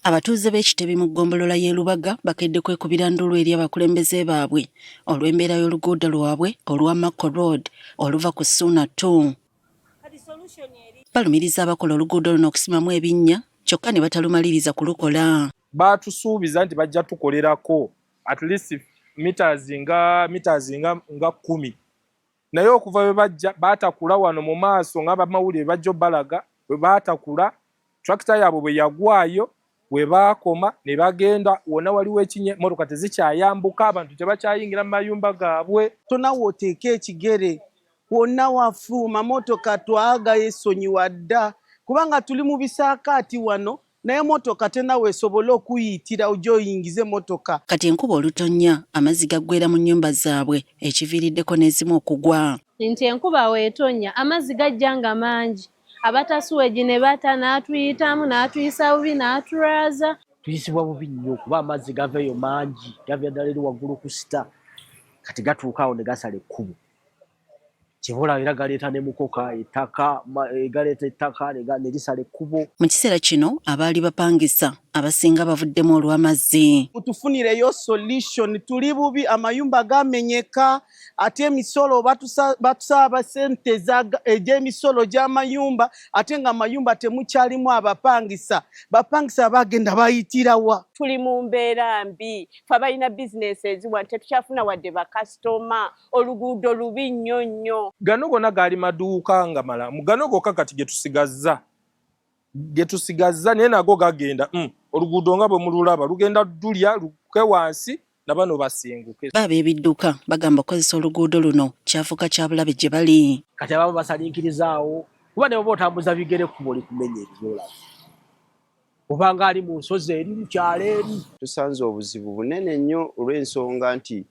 Abatuuze b'e Kitebi mu ggombolola y'e Lubaga bakedde kwekubira nduulu eri abakulembeze baabwe olw'embeera y'oluguudo lwabwe olwa Makko Road oluva ku Ssuuna 2. Balumiriza abakola oluguudo luno okusimamu ebinnya kyokka ne batalumaliriza kulukola. Baatusuubiza nti bajja tukolerako at least meters nga meters nga nga 10, naye okuva bwe bajja baatakula wano mu maaso nga bamawulire bajja obalaga bwe baatakula tractor yaabwe bwe yagwayo, we baakoma ne bagenda wonna waliwo ekinye, motoka tezikyayambuka, abantu tebakyayingira mu mayumba gaabwe. Tona wooteeka ekigere wonna wafuuma motoka twaga esonyiwa dda kubanga tuli mu bisaakaati wano, naye motoka tenawe esobole okuyitira ojja oyingize motoka. Kati enkuba olutonnya amazzi gaggweera mu nnyumba zaabwe ekiviiriddeko n'ezimu okugwa. Nti enkuba weetonnya amazzi gajja nga mangi, abatasuweegi ne bata n'atuyitamu n'atuyisa bubi n'atulwaza. Tuyisibwa bubi nnyo kuba amazzi gava eyo mangi, gava ddala eri waggulu ku sita, kati gatuuka awo ne gasala ekkubo. Kibola era galeeta ne mukoka ettaka, galeeta ettaka ne lisala ekkubo. Mu kiseera kino abaali bapangisa abasinga bavuddemu olw'amazzi. Mutufunireyo solution, tuli bubi, amayumba gamenyeka, ate emisolo batusaba sente egy'emisolo gy'amayumba, ate nga amayumba temukyalimu abapangisa. Bapangisa bagenda bayitirawa? Tuli mu mbeera mbi, fe abalina bizinesi eziwa tetukyafuna wadde bakasitoma, oluguudo lubi nnyo nnyo. Gano gonna gaali maduuka nga malamu, gano gokka kati ge tusigazza, naye nago gagenda oluguudo nga bwe mululaba lugenda dulya luke wansi na bano basenguke. Bo ab'ebidduka bagamba okukozesa oluguudo luno kyafuuka kya bulabe gye bali. Kati abamu basalinkiriza-awo kuba ne bw'oba otambuza bigere ekkubo likumenya eryolaba obanga ali mu nsozi eri mu kyalo eri. Tusanze obuzibu bunene nnyo olw'ensonga nti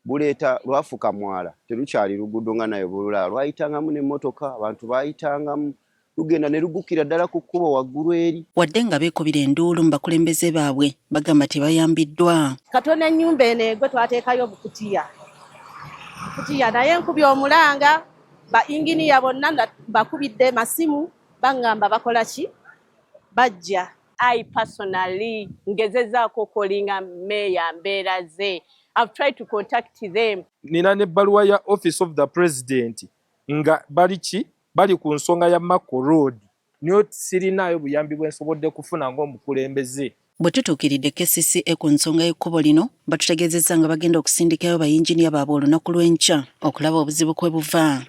buleeta lwafuka mwala, terukyali luguudo nga nayo bululala lwayitangamu n'emmotoka, abantu baayitangamu, lugenda ne lugukira ddala ku kkubo waggulu eri. Wadde nga beekubira enduulu mu bakulembeze baabwe, bagamba tebayambiddwa. Katono ennyumba eno egwe, twateekayo obukutiya bukutiya, naye enkubye omulanga ba inginiya bonna bakubidde masimu, baŋŋamba bakola ki, bajja. I personally ngezezaako okucallinga meeya mbeera ze. I've tried to contact them. Nina n'ebbaluwa ya Office of the President nga bali ki bali ku nsonga ya Makko Road, naye sirinaayo buyambi bwe nsobodde kufuna ng'omukulembeze. Bwe tutuukiridde KCCA ku nsonga y'ekkubo lino, batutegeezezza nga bagenda okusindikayo bayinginiya baabwe olunaku lw'enkya okulaba obuzibu kwe buva.